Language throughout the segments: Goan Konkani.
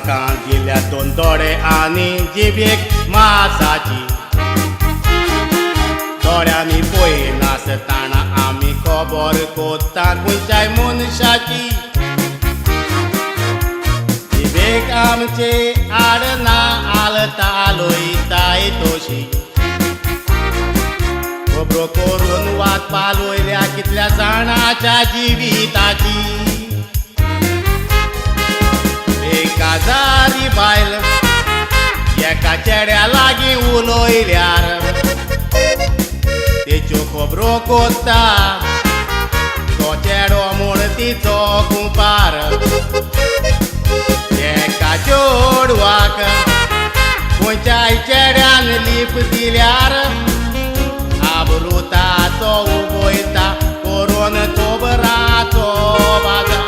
तांकां दिल्या दोन दोळे आनी जिबेक मासाची. दोळ्यांनी पळयनासतना आमी खबर कोत्ता खंयच्याय मनशाची. जिबेक आमचे आडना आलता आलोयताय तशी. खबरो करून वाद पालयल्या कितल्या जाणाच्या जिविताची. काजारी बायल एका चेड्या लागीं उलयल्यार तेच्यो खबरो कोत्ता तो चेडो म्हूण तिचो कुंपार. एका चेडवाक खंयच्याय चेड्यान लीप दिल्यार आबरू ताचो उबयता करून खबराचो बाजार.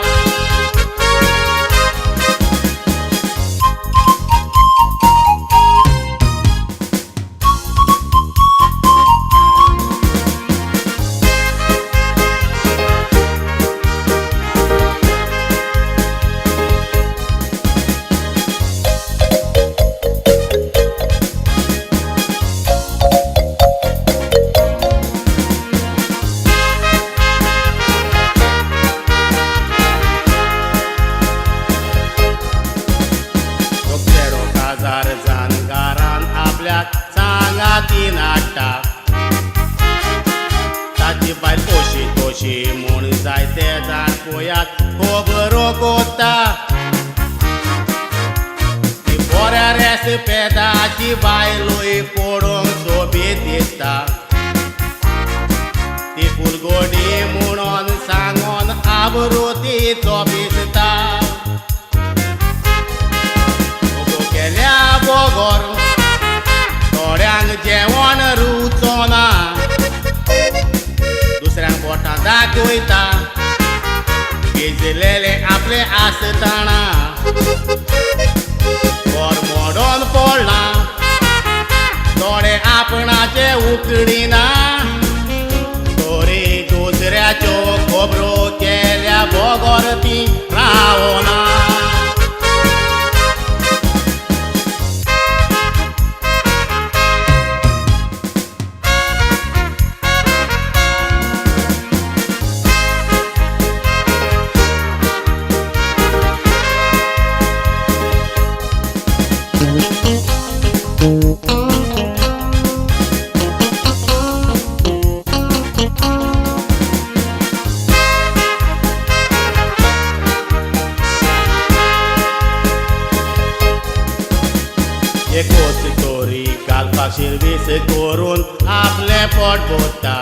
ताची बायल अशी तशी म्हूण जायते जाण पळयात खबरो कोत्ता. ती बऱ्या रेस्पेदाची बायलूय पळोवंक सोबीत दिसता. ती फुलगोडी म्हणून सांगोन आबरू तिचो पिसता. खबरो केल्या बगर थोड्यांक जेवण रुचना, दुसऱ्यांक बोटां दाखयता भिजलेले आपले आसतना. घर मोडोन पडलां थोडे आपणाचे उकडीना, तरी दुसऱ्याच्यो खबरो केल्या बगर ती रावना. एकूच तोरी घालपाक शिरवीस करून आपलें पोट भरता.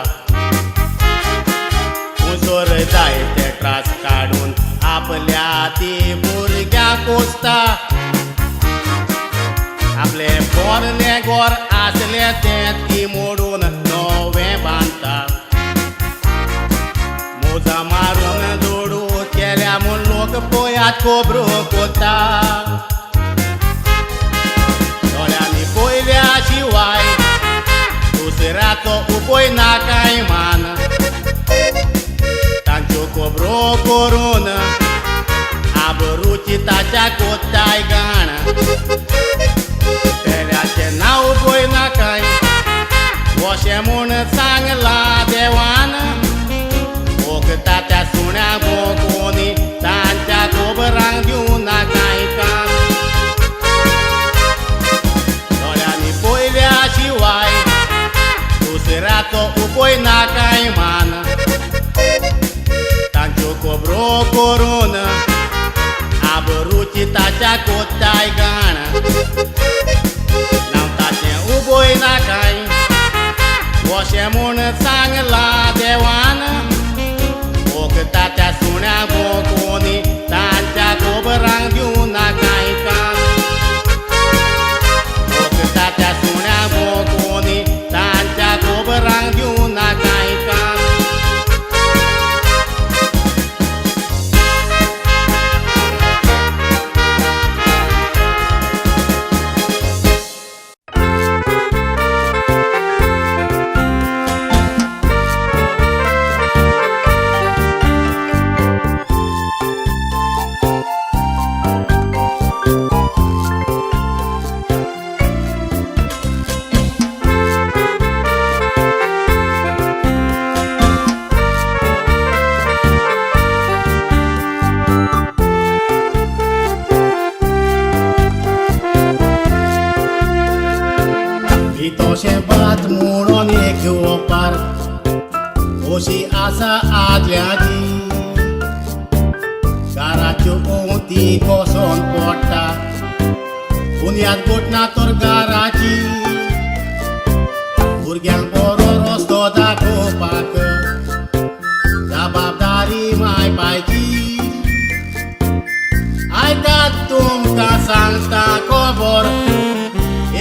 उसोर जायते त्रास काडून आपल्या ती भुरग्यांक पोसता. आपलें पोरणें घर आसलें तें ती मोडून नवें बांदता. मोजा मारून जोडू केल्या म्हूण लोक पळयात खबरो कोत्ता. दोळ्यांनी पळयल्या शिवाय दुसऱ्याचो उपय ना कांय मान. तांच्यो खबरो करून आबरूची ताच्या कोत्ताय गाण. पेल्याचें नांव पळयना कांय अशें म्हूण सांगलां देवान. भोगता त्या सुण्या भोगोनी तांच्या खबरांक दिवना कांय कान. दोळ्यांनी पळयल्या शिवाय दुसऱ्याचो उपय ना कांय मान. तांच्यो खबरो करून आबरूची ताच्या कोत्ताय गाण. नांव ताचें उबय ना कांय अशें म्हूण सांगलां देवान. भोगता त्या सुण्या भोगोनी तांच्या खबरांक दिवना कांय कान. भोगता त्या सुण्या भोगोनी तांच्या खबरांक दिवना कांय कान. आयकात म्हणून एक ओपार अशी आसा आदल्याची घराच्यो ओंती कोसोन पडटा बुन्याद घटना तर घराची भुरग्यांक बरो रस्तो दाखोवपाक जबाबदारी माय पायची आयकात तुमकां सांगता खबर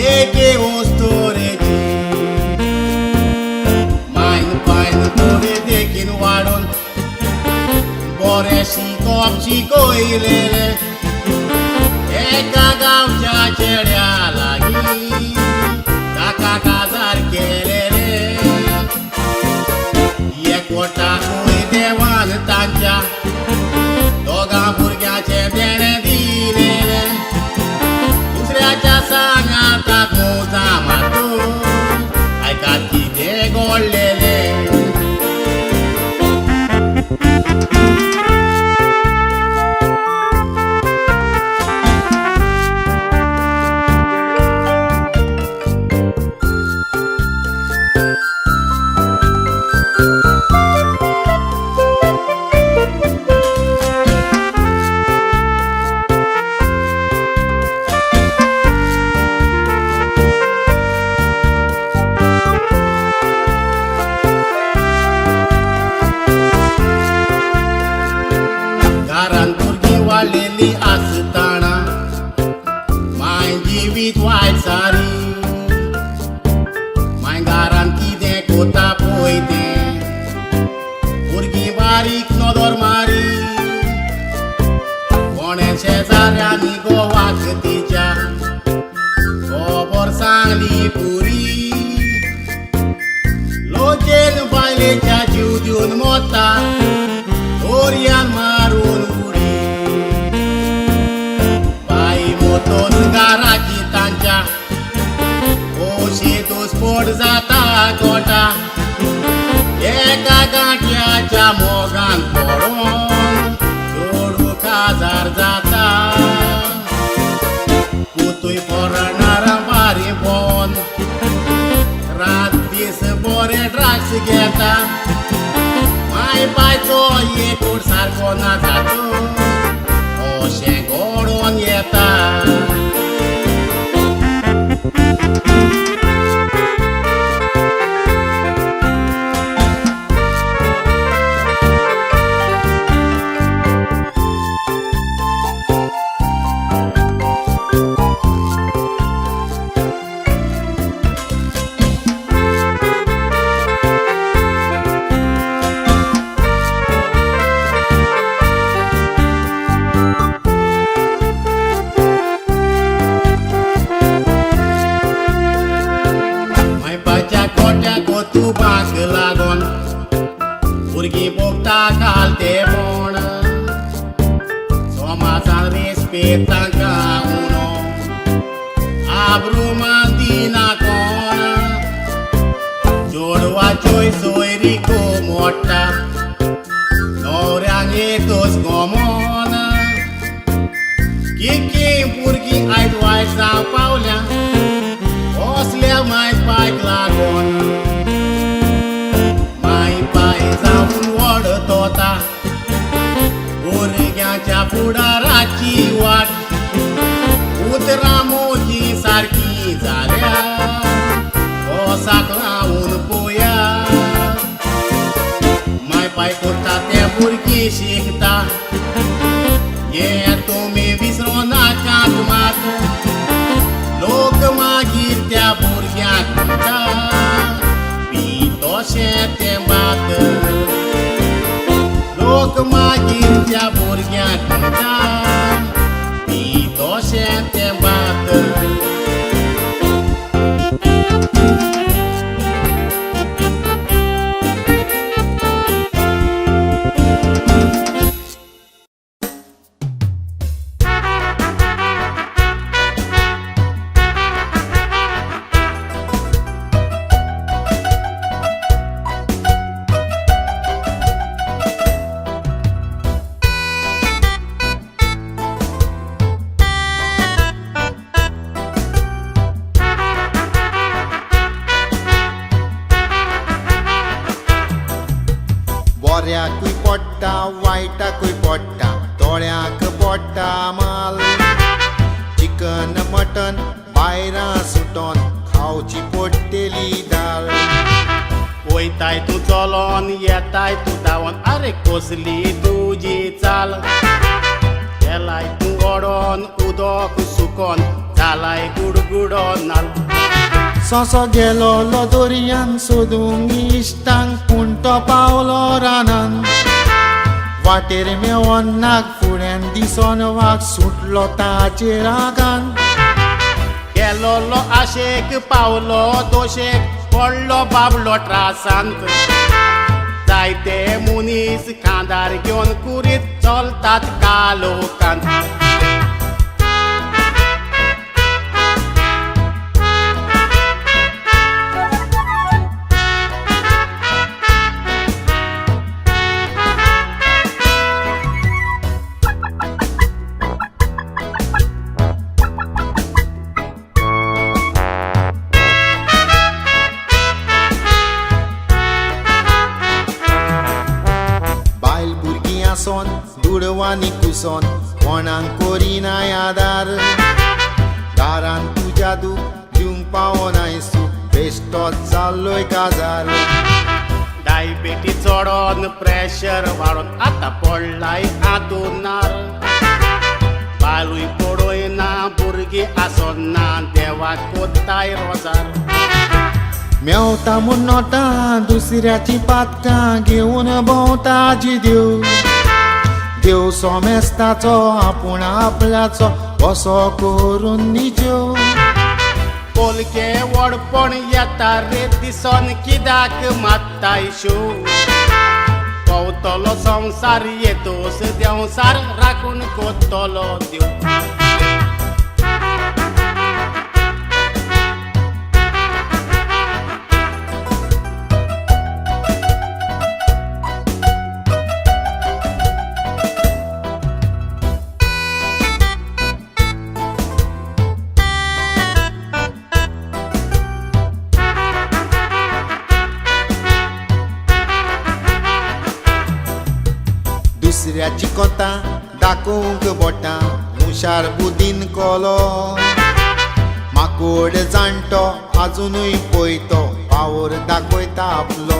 एके वस्तुरेची मायन पायन थोडे देखीन वाडून बरें शिकोवप शिकयलेलें एका गांवच्या चेड्या लागीं ताका काजार केलेलें एकवटाकूय देवान तांच्या दोगां भुरग्यांचें देणें दिलेलें दुसऱ्याच्या सांगाताक मुजा मारून आयकात कितें घडलेलें. घरान भुरगीं वाडलेलीं आसतना माय जिवीत वायट सारी माय घरान कितें कोता पळय तें भुरगीं बारीक नदर मारी कोणें शेजाऱ्यांनी गोवाक तिच्या खबर सांगली पुरी लोचेन बायलेच्या जीव दिवन मोता दोरयान मारून उडी बाई मोतोच घराची तांच्या ओशेतूच स्फोट जाता गोटा एका गांठ्याच्या मोगान पडोन चोडू काजार जाता पुतूय पोरणार बारी भोंवन रात दीस बरे ड्रग्स घेता माय पायचो एकूट सारको ना जातो अशें घडोवन येता. कोतुबाक लागोन भुरगीं भोगता कालतेपण समाजान रेस्पेद तांकां उणो आब्रुमान दिना कोण चेडवाच्योय सोयरिको मोडटा न्हवऱ्यांक येतोच गोमोन कितलीं भुरगीं आयज वायट जावंक पावल्या असल्या माय पायक लागोन माय पाय जावन व्हड तोता भुरग्यांच्या फुडाराची वाट उतरां मोजी सारकी जाल्या कोसाक लावन पोया माय पाय कोता तें भुरगीं शिकता हें तुमी विसरो नाकात मात लोक मागीर त्या भुरग्यांक म्हणटा बी तशें तें मात लोक मागीर त्या भुरग्यांक म्हणटा बी तशें तें मात. हाडटा माल. चिकन मटन बायरां सुटोन खावची पडटेली दाल. वयताय तूं चलोन येताय तूं धांवोन, आरे कसली तुजी चाल. गेलाय तूं ओडोन उदक सुकोन जालाय गुडगुडो नाल. सोंसो गेलोलो दर्यान सोदूंक इश्टांक, पूण तो पावलो रानान. वाटेर मेवोन नाग फुड्यान दिसोन वाग, सुटलो ताचेर रागान. गेलोलो आशेक पावलो दोशेक, पडलो बाबलो त्रासांत. जायते मनीस खांदार घेवन कुरीत चलतात कालोकांत. बायल भुरगीं आसोन दुडवांनी कुसोन कोणाक करिनाय आदार. दारान तुज्या दूख दिवंक पावनाय सूख, बेश्टोच जाल्लोय काजार. डायबिटीज चडोन प्रेशर वाडोन आतां पडलाय आदोनार. बालूय पडोयना भुरगीं आसना देवाक कोत्ताय रोजार. मेवता म्हूण नोटां दुसऱ्याचीं पातकां घेवन भोंवता जी देव. देव सोमेस्ताचो आपूण आपल्याचो असो करून निज्यो. कोलके व्हडपण येता रे दिसोन कित्याक मात्ताय शो. भोंवतलो संवसार येतोस देंवसार राखून कोत्तलो देव. दुसऱ्याची कोतां दाखोवंक बोटां हुशार बुदीन कोलो. माकोड जाणटो आजुनूय पळयतो पावर दाखयता आपलो.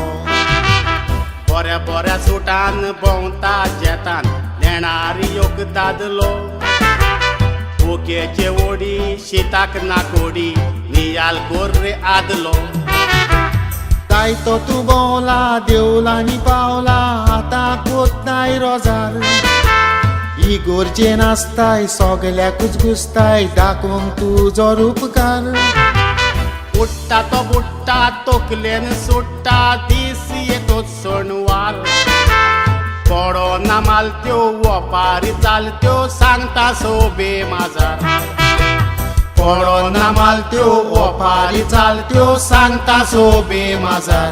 बऱ्या बऱ्या सुटान भोंवता जेतान नेणार योग दादलो. भुकेचे ओडी शिताक नाकोडी नियाल कोर रे आदलो. जायतो तूं भोंवला देवलांनी पावला आतां कोत्ताय रोजार. इगोर्जे नासताय सगल्याकूच घुसताय दाखोवंक तुजो रुपकार. उडटा तो बुडटा तकलेन सुट्टा दीस येतो सणवार. पडोना मालत्यो वपारी चालत्यो सांगता सोबे माजार. पडोना मालत्यो वपारी चालत्यो सांगता सोबे माजार.